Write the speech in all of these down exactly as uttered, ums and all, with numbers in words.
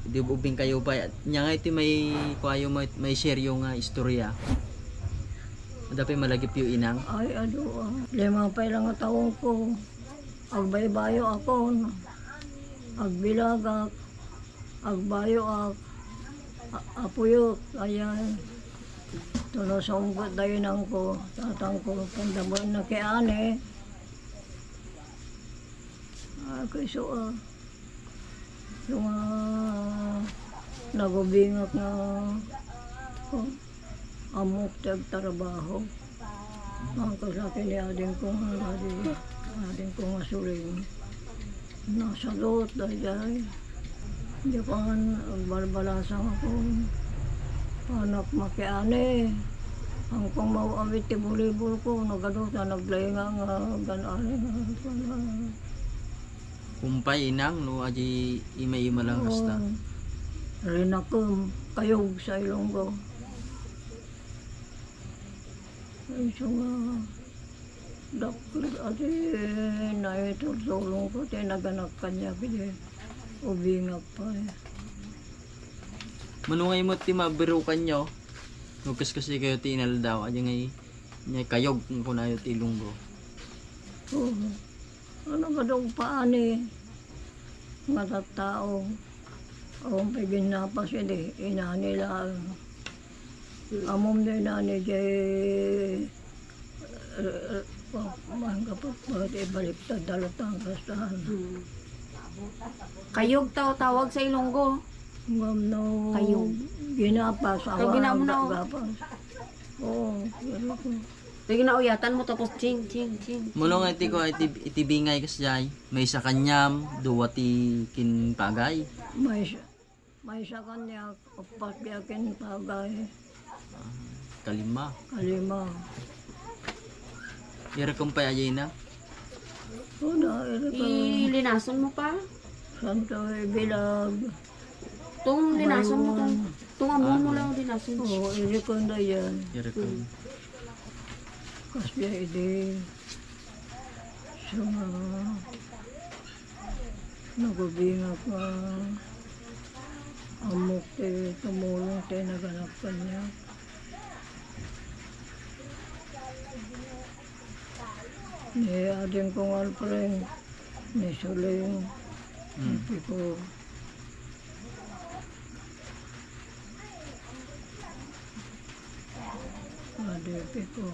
Di ubing kayo pa. Nya nga iti may kuayo, may, may seryo nga istorya. Adda pay malagipyo, inang? Ay, adu, ah. Lima pay lang nga taonko. Agbaybayo akon. Agbilagak. Agbayoak. A-, apuyok. Ayan. Tuno sungkot da inangko, tatangko, pandabuan na kay ani. Ah, kayso, ah. Yung, ah, nagubingak nga, oh, ammok ti agtrabaho. Ang kasakit ni adingko nga, adi, adingko nga suling. Nasagot, daydiay. Diak man, agbalbalasang ako. Anak makiani. Ang kung mawawit ti bulibol ko, nagado ta naglainga nga gan-, ari nga, Kumpay, inang, no, adi ima-ima lang kasta. Oo. Rinakem, kayog sa Ilonggo. Ay, so nga, dakkel, adi, naitultulong ko, ti naganak kaniak, adi, ubingak pay. Mano nga imot ti mabirukanyo? No, kaskasi kayo ti inaldaw, adi nga i-, nga kayog, nga kunayo ti Ilonggo. Oo. Ano ba daw paani nga tattao? Awan pay ginapas idi, inani laeng. Ammom no inani jay, eh, eh, manggapat, bakit ibaliktad da latta ang kastahan? Hmm. Kayog taw tawag sa Ilonggo. Ngam no Kayog. Ginapas, Kag awan ginaam no. Gapas. Oo, pero ko. Lagi nauyatan mo tapos ching, ching, ching, Mano ching. Nga iti ko, iti, iti bingay kasjay, maysa kaniam, dua ti kin pagay. Maysa, maysa kaniak, uppat ti akin pagay. Ah, kalima. Kalima. Irakem pay ajayna? Una, irakem. Ilinason mo pa? Santo ibilag. Tung linason mo, tung, Maywan. Tung ammom mo Ah. Lang linason. Oo, irakem da yan. Irakem. Kasjay idi. So, nga, nagubingak nga ammok ti tumulong ti naganak kaniak. Ni adingko nga Alfred, ni Suling, Hmm. Ni Pico. Adi, Pico.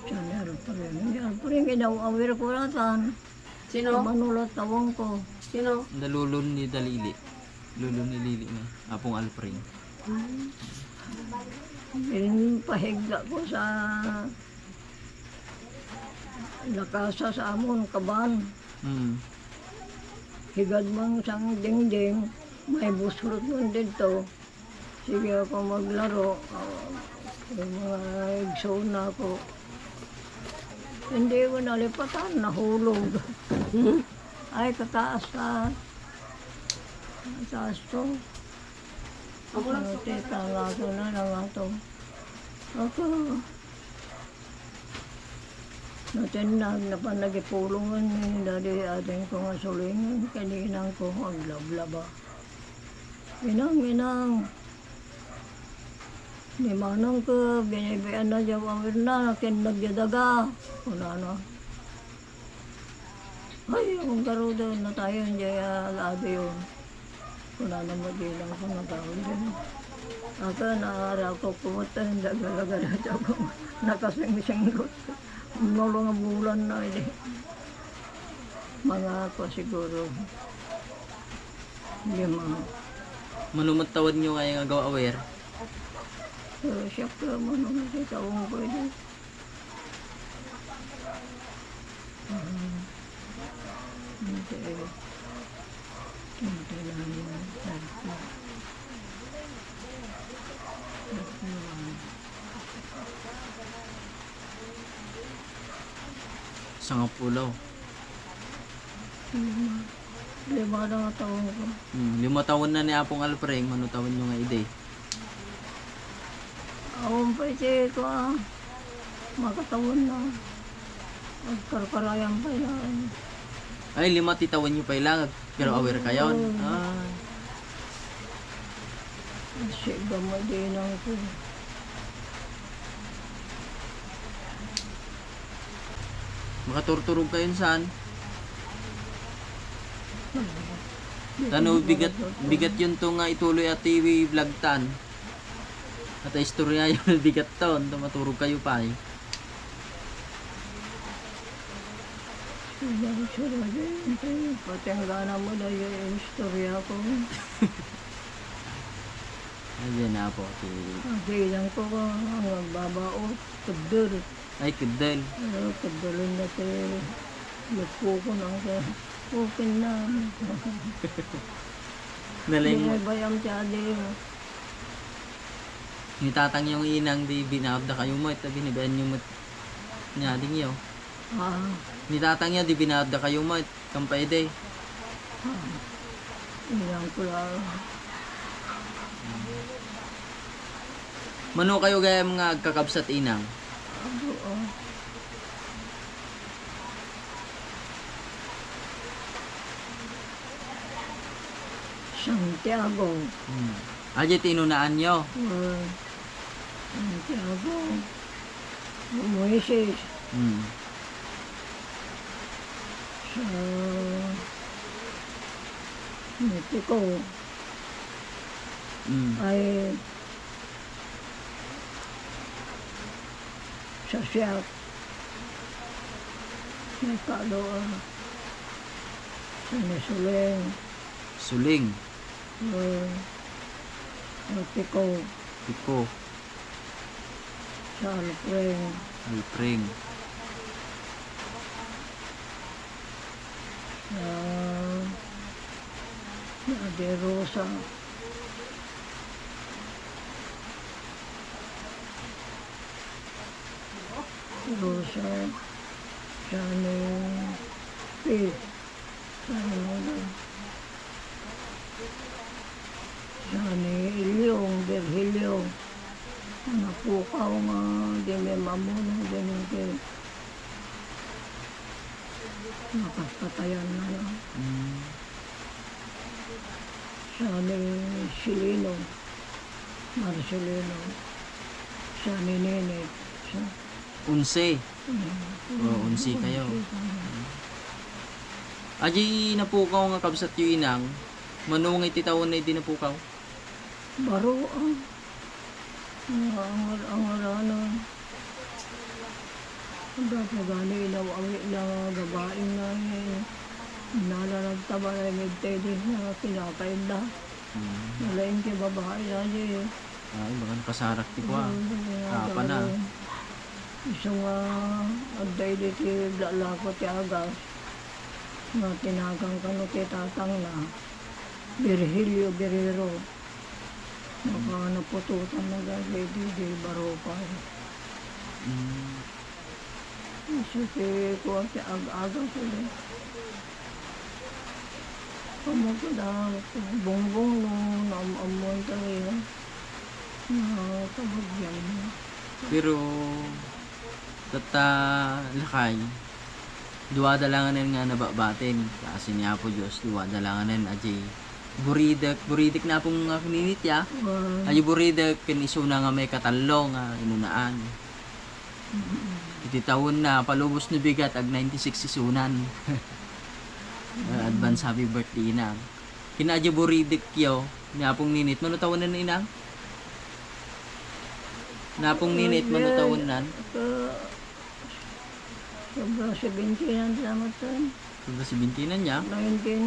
Siya ni Alfred. Ni Alfred, inaw-awir ko ratan. Sino? Manula tawang ko. Sino? Da lolo ni Dalili. Lolo ni Lili ni Apong Alfred. Hmm. Ginpahigda ko sa lakasa sa amon, kaban. Hmm. Higad man sang dingding, may buslot man didto. Sige ako maglaro. Ah, yung mga igsoon na ako. Hindi ko nalipatan, nahulog. Ay, kataas ka. Taas to. Ako lang. Ano, teka, nga to na, nga to. Ako. Natinnag, napan nagipulongan ni Daddy, adingko nga Suling, kaninan ko, aglablaba. Inang, inang. Ni manang ko, binibian na diay awir na, ken nagyadaga. Kunana. Ay, ang garuda, natayon diay, ah, labi yun. Kunana mo, di lang ko nagawin din. Aka, naara ko, kumata, nagalaga na ako. Nakasingsinggot. Nolo nga bulan na, eh. Mga ako siguro. Lima. Mano met tawag nyo nga yung agaw awir? So, siya ka, mano nga si tawag ko, eh. Sangapulo. Lima. Lima na nga taon ko. Hmm, lima taon na ni Apong Alfred, mano taon nyo nga idi? Awan pa iti ko, ah. Makataon na. Agkarkarayan pa yan. Ay, lima ti taon nyo pa ilang, pero aware kayo? Oo. Ah. Sigam a dinang ko. Makaturturog kayon saan? Tano bigat, bigat yun to nga ituloy a T V vlog tan. At istorya yun, bigat ton, tumaturog kayo pa eh. Sila, sila, sila, pati ang gana mo na yung istorya ko. Ayan na po, si Ang kailang ko, ang nagbabaot, keddel. Ay, keddel. Oo, keddelon na ti luppo ko na ka. Okay na. Naling Hindi bayam ti adi. Ni tatang yung inang di binaod da kayo mo, ito binibayan nyo mo niya ding yo. Ah. Ni tatang yo, di binaod da kayo mo, kampay day. Ah. Inang ko lang. Mano kayo gayam nga agkakabsat inang? Adu, ah. Santiago. Hmm. Adi tinunaan nyo? Ah, Santiago. Moises. Hmm. Sa Mexico. Hmm. Ay, sa siak. May kalo, ah. Sa Mesuling. Suling. Ah, sa Mexico. Piko. Sa Alpring. Alpring. Sa, sa De Rosa. Rosa. Sa ni Pete. Sa ni Ilyong, Virgilio. Napukaw nga di mi mamunong din iti nakapatayan na lang. Mm. Sa ni Silino, Marcelino, sa ni Nene, sa Onse. Mm. Oo, onse kayo. Onse kayo. Adi napukaw nga kabsat yu, inang, mano nga iti taon na iti napukaw? Baro, ah. Nga angal-angal, ano. Ang gagagani, inaw-awit na babae nga, eh, nalalag ta balay, medtay din na kinakain na. Hmm. Nalaing ti babae na, eh. Ay, baka nakasarak ti kua. Hmm, Apa na. Isu nga, adda idi ti lalako ti agas. Nga tinagan kano ti tatang na. Virgilio Guerrero. Baka napututan na dagiti di barukay. Mm. Isu ti kuan ti ag-aga sila. Amo kada bongbong no naam-ammoan tayo. Nga kabagyan. Pero, tatta, lakay. Dua da langanen nga nababatin, kaasi ni Apo Dios, dua da langanen, adi buridek, buridek na pong nga kininit ya. Wow. Adi buridek, ken isuna nga may katallo nga inunaan. Mm-mm. Iti taon na, palubos no bigat, ag ninety-six isunan. Ah, advance happy birthday na. Ken adi buridek yo, ni Apong Ninit, mano taonen na inang? Ni Apong Ninit, mano taonan? Sobra seventeen an salamat, sir. Sobra seventeen an ya? Nineteen,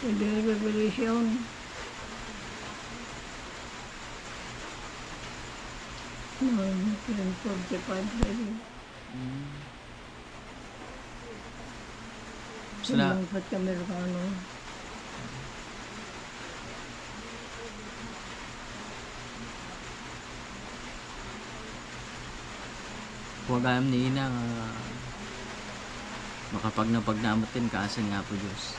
the Revelation. Nineteen forty-five, sir. Mm. Sila. Sumangkot ti Amerikano. Kuwagam ni ina nga makapagnapagna met ken kaasi ni Apo Dios.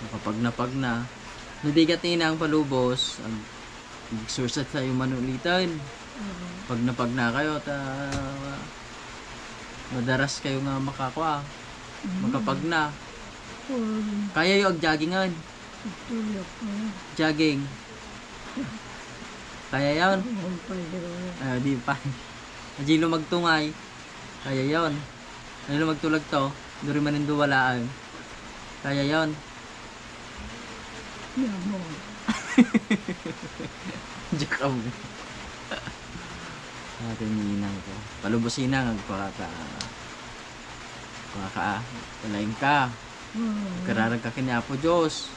Makapagnapagna. Nabigat ni ina ang palubos, ag-, Exercise tayo manulitan. Oo. Pag napagna kayo, ta madaras kayo nga makakwa. Mm. Makapagna. Mm. Kaya yo agjaggingan. Tulog ko. Jogging. Kaya yon? Ang pwede ko. Ay, di pa. Adjay lumagtungay. Kaya yon. Adjay lumagtulagto. Duri manen duwa laeng. Kaya yon. Yabo. Joke lang. Ate ninang ko. Palubos inang, agpakaka... Paka... Kalaing ka. Hmm. Kararag ka ken Apo Dios.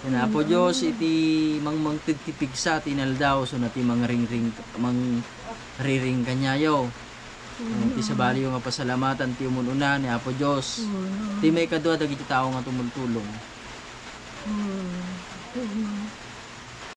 Ken Apo Dios, iti mangmangted ti pigsa ti inaldaw, so na ti mangringring, mangriring kaniayo. Iti sabaliyo nga pasalamatan ti umun-una ni Apo Dios. Ti maikadua dagiti tao nga tumultulong. Hmm.